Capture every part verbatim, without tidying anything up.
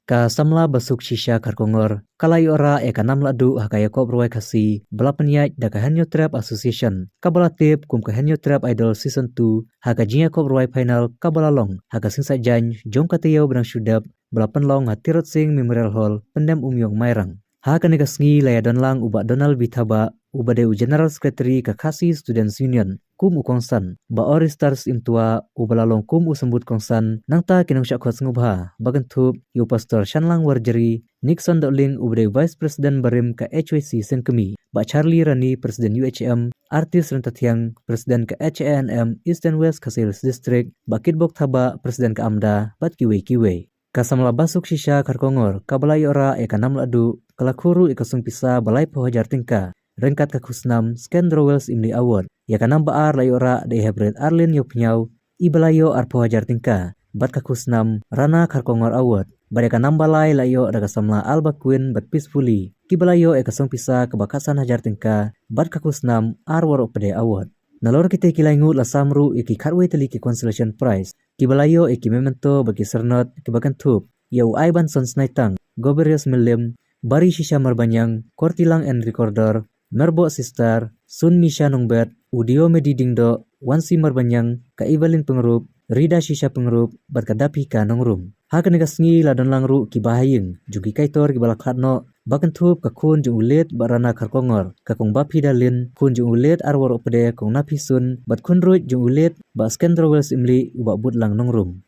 Ka samla Basuk Shisha Kharkongor ka la ïoh rah ïa ka nam lahduh ha ka ïakop rwai Khasi ba la pynïaid da ka Hynñiewtrep Association, kaba la tip kum ka Hynñiewtrep Idol Season two, ha ka jingïakop rwai final kaba la long ha ka Singsaitjaiñ jong ka taïew ba dang shu dep, ba la pynlong ha Tirot Sing Memorial Hall, Pyndem Umïong, Mairang. Ha kane ka sngi la ïadon lang u Bah Donald B Thabah, uba dei u General Secretary ka Khasi Students Union, kum u kongsan, Bah Oristar Syiemtua, uba la long kum u symbud kongsan, nangta ki nongshah khot sngewbha ba kynthup ïa u Pastor Shanlang Warjri, Nixon Dohling, uba dei u Vice President barim ka H Y C Sengkmie, Bah Charlie Rani, President U H M, Artis Ryntathiang, President ka H A N M Eastern West Khasi Hills District, Bah Kitbok Thabah, President ka AMDA, bad kiwei kiwei. Ka samla Basuk Shisha Kharkongor kaba la ïoh rah ïa ka nam lahduh ka la khuid ruh ïa ka song pisa ba laiphew hajar tyngka ryngkat ka khusnam Skendro Wells Imli Award. Ïa ka nam ba ar la ïoh rah da i Heprit Arlin Ïewphniaw, iba la ïoh arphew hajar tyngka, bad ka khusnam Rana Kharkongor Award. Bad ïa ka nam ba lai la ïoh da ka samla Alba Queen bad Peacefully, kiba la ïoh ïa ka song pisa kaba khatsan hajar tyngka bad ka khusnam Ar Waroh Pde Award. Nalor kitei ki lai ngut la sam ruh ïa ki khatwei tylli ki consolation prize, kiba la ïoh ïa ki memento bad ki syrnod kiba kynthup ïa u Aibanson Snaitang, Goberius Mylliem, Bari Shisha Marbaniang, Kortilang and Recorder, Merboh Sister, Sun Misha Nongbet, u Diomedi Diengdoh, Wansi Marbaniang, ka Evelyn Pyngrope, Rida Shisha Pyngrope, bad ka Daphika Nongrum. Ha kane ka sngi la don lang ruh ki bahaïing jong ki kaitor kiba la khlad noh, ba kynthup ka khun jong u late Bah Rana Kharkongor, ka Kong Baphidalin, khun jong u late Ar Waroh Pde, Kong Naphisun, bad khun ruh jong u late Bah Skendro Wells Imli, u Bah Budlang Nongrum.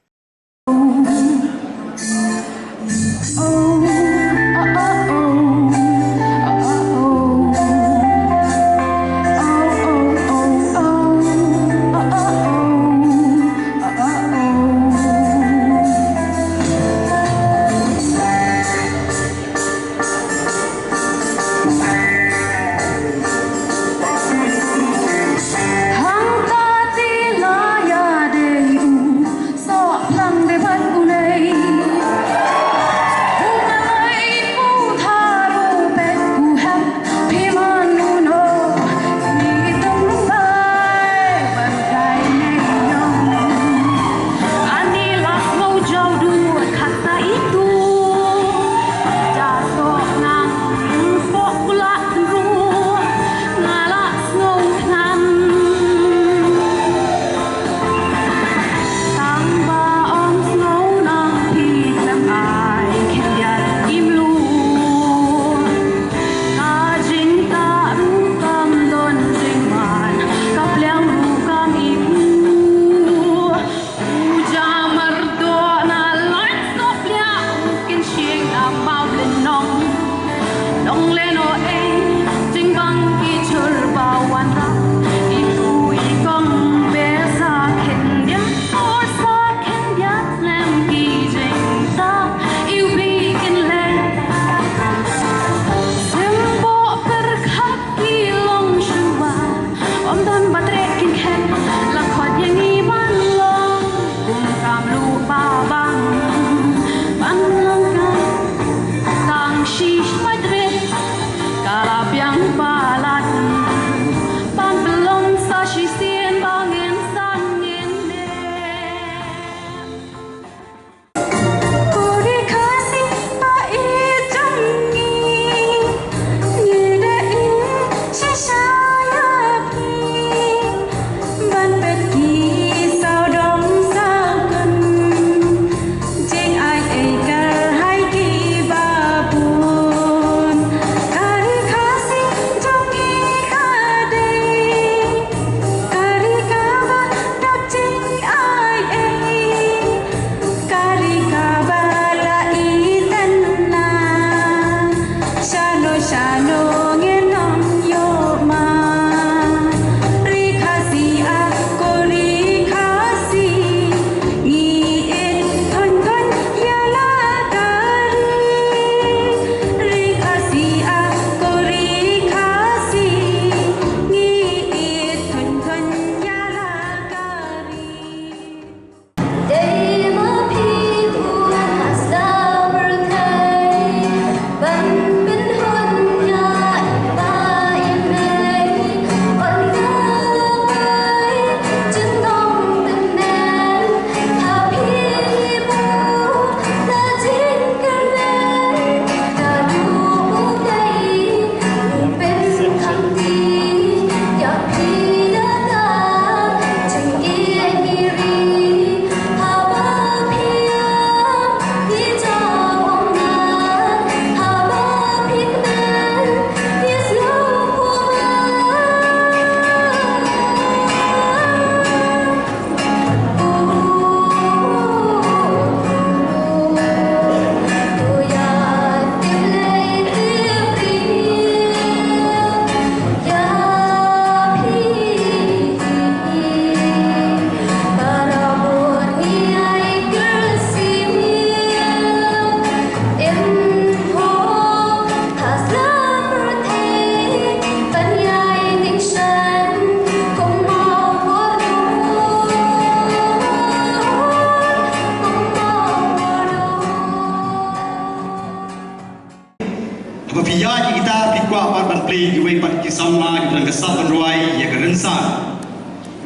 Wai ïa ka rynsan.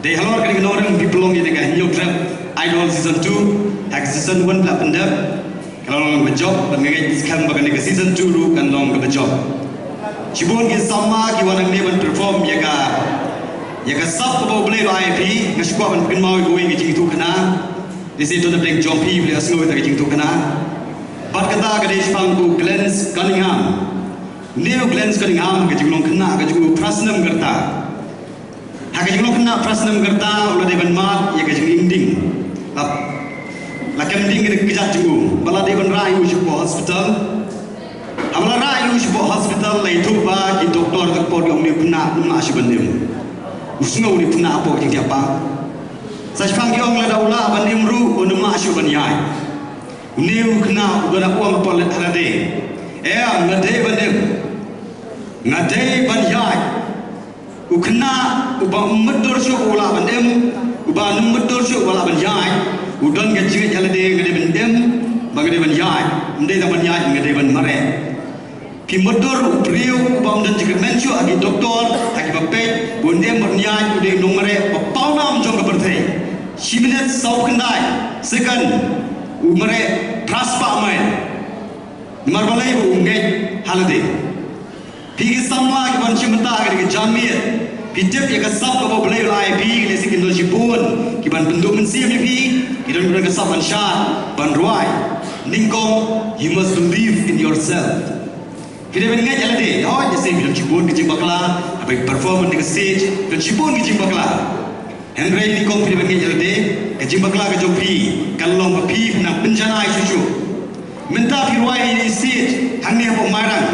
Dei halor kane ka nongrim phi pynlong ïa ka Hynñiewtrep Idol Season two, ha ka season one la pyndep. Ka la long kaba jop, bad nga ngeit skhem ba kane ka season two ruh kan long kaba jop. Shibun ki samla ki wan hangne ban perform ïa ka, ïa ka sap kaba U Blei u la ai ïa phi, nga shu kwah ban pynkynmaw ïa kawei ka jingïathuhkhana. Lehse to na pdeng jong phi, phi la sngew ïa ka jingïathuhkhana. Bad kata ka dei shaphang u Glenn Cunningham. Une u Glenn Cunningham, ka jinglong khynnah ka jong u phra snem ka rta. Ha ka jinglong khynnah phra snem ka rta, u la dei ban mad ïa ka jingim ding. La, la kem ding ka kjat jong u, bad la dei ban rah ïa u sha ka hospital. Haba la rah ïa u sha ka hospital, la ïathuh ba ki doktor ha kata ka por ki ong une u khynnah um lah shuh ban im. U sngew une u khynnah hapoh ka jingthiah pang. Sa shaphang ki ong lada u lah ban im ruh, un ym lah shuh ban ïaid. Une u khynnah u ong hapoh lade, em, nga dei ban im. Nga dei ban ïaid. U khynnah uba um mutdur shuh u lah ban im, uba um mutdur shuh u lah ban ïaid, u don ka jingngeit ha lade, nga dei ban im, bad nga dei ban ïaid, ym dei tang ban ïaid, nga dei ban mareh. Phi mutdur u briew uba um don jingkyrmen shuh ha ki doktor, ha kiba peit, ba un im bad un ïaid, u dei u nongmareh ba pawnam jong ka pyrthei. Shi minit saw khyndai, second, u mareh phra spah mail. Namar balei? Ba u ngeit ha lade. Phi ki samla kiban shim bynta ha kane ka janmiet, phi tip ïa ka sap kaba U Blei u la ai ïa phi, lehse kin don shibun kiban pynduh mynsiem ïa phi, ki don, ki don ka sap ban shad, ban rwai. Nyngkong, you must believe in yourself. Phi dei ban ngeit ha lade, hooid, lehse phi don shibun ki jingbakla, haba phi perform on the stage, don shibun ki jingbakla. Hynrei nyngkong phi dei ban ngeit ha lade, ka jingbakla ka jong phi kan long ba phi phin nang pynjanai shuh shuh. Mynta phi rwai ïa ine i stage hangne hapoh Mairang.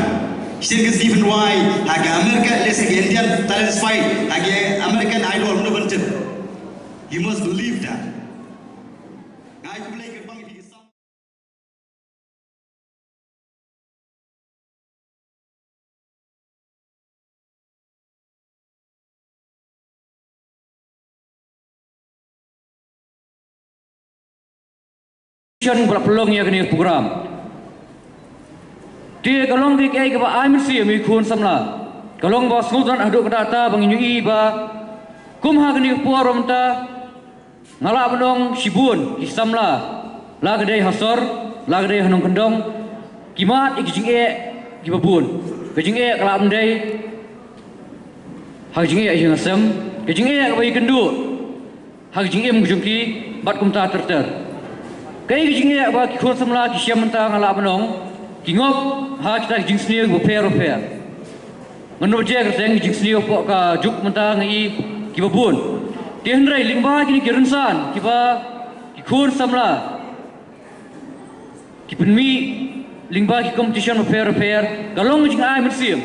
Shisien ka sngi phin rwai ha ka American, lehse ka Indian Talents Fight, ha ka American Idol, mano ban tip. You must believe that. Nga ai khublei kyrpang ïa phi ki sam- Shen ba la pynlong ïa kane ka program. Te ka long kaei kaei kaba ai mynsiem ïa ki khun samla. Ka long ba sngewtynnat haduh katta katta ba ngin ïohi ba kum ha kane ka por ba mynta, nga lah ban ong shibun ki samla, la ka dei ha sor, la ka dei ha nongkyndong, ki mad ïa ki jingeh kiba bun. Ka jingeh ka lah ban dei ha ka jingeh ïa ki nongshong, ka jingeh kaba ïakynduh ha ka jingim ka jong ki, bad kumta ter ter. Kaei ka jingeh ba ki khun samla ki shem mynta, nga lah ban ong ki ngop ha kita ki jingsniew kiba pher ba pher. Ngan ym jia kyrteng, ki jingsniew hapoh ka juk mynta nga i kiba bun. Te hynrei lyngba kine ki rynsan kiba ki khun samla ki pynmih lyngba ki competition bapher bapher, ka long ka jingai mynsiem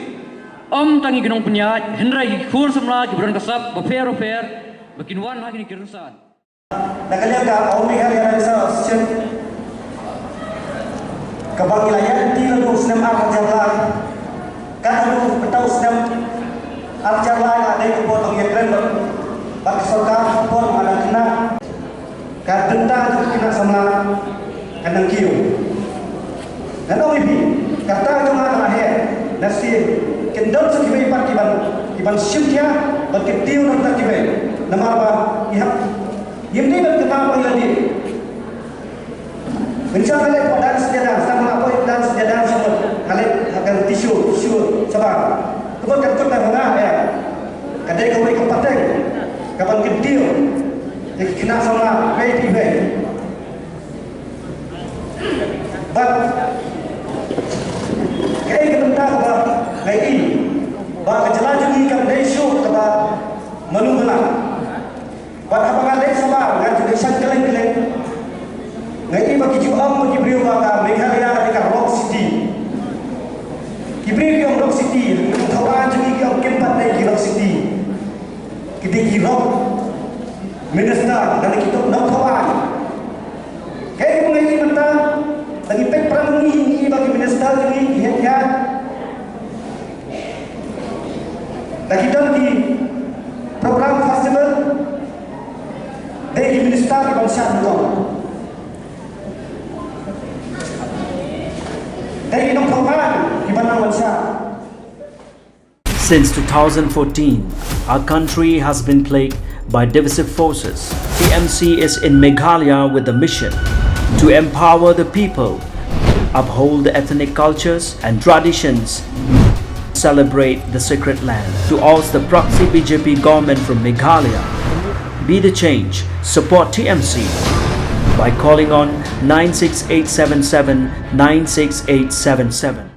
ym tang ïa ki nongpynïaid hynrei ki khun samla kiba don ka sap bapher bapher ba kin wan ha kine ki rynsan. Na ka liang ka All Meghalaya Dancer Association, kaba ngi la ïaid lynti naduh u snem ar hajar lai, ka naduh mynta u snem ar hajar lai ka dei ka por ba ngi ïakren bad ka sorkar, ka por ba ngi la kynnoh ka bynta jong ki khynnah samla. Ka nang kiew. Ngan ong ïa phi, kata jong nga ka la heh, lehse kin don sa kiwei pat kiban, kiban shim khia bad kin kiew na kata kiwei. Namar ba ngi hap, ngim dei ban kynmaw ba ngi la dih. Mynshuwa nga leit poi dance ïa dance, tang ba nga poi dance ïa dance, nga leit ha ka tissue, tissue shabar. Ka mut ka kut ka nga ïa. Ka dei kawei ka pateng kaban kyntiew ïa ki khynnah samla wei pa wei. Bad kaei ka bynta kaba nga i ba ka jylla jong ngi kam dei shuh kaba malu mala. Bad haba nga leit shabar, nga ju dei shan kylleng kylleng, nga i ba ki ju ong ba ki briew ba ka Meghalaya ka dei ka rock city. Ki briew ki ong rock city, ki thaw aiñ jong ngi ki ong kim pat dei ki rock city. Ki dei ki rock minister, lane ki nongthaw aiñ. Kaei kaba nga i mynta, lada ngi peit prang ngi, ngi i ba ki minister jong ngi ki heh ki heh. Da ki don ki program festival, dei ki minister kiban shad nyngkong. Dei ki nongthaw aiñ kiban nang ban shad. Since two thousand fourteen, our country has been plagued by divisive forces. T M C is in Meghalaya with the mission to empower the people, uphold the ethnic cultures and traditions, celebrate the sacred land. To oust the proxy B J P government from Meghalaya, be the change, support T M C by calling on nine six eight seven seven nine six eight seven seven.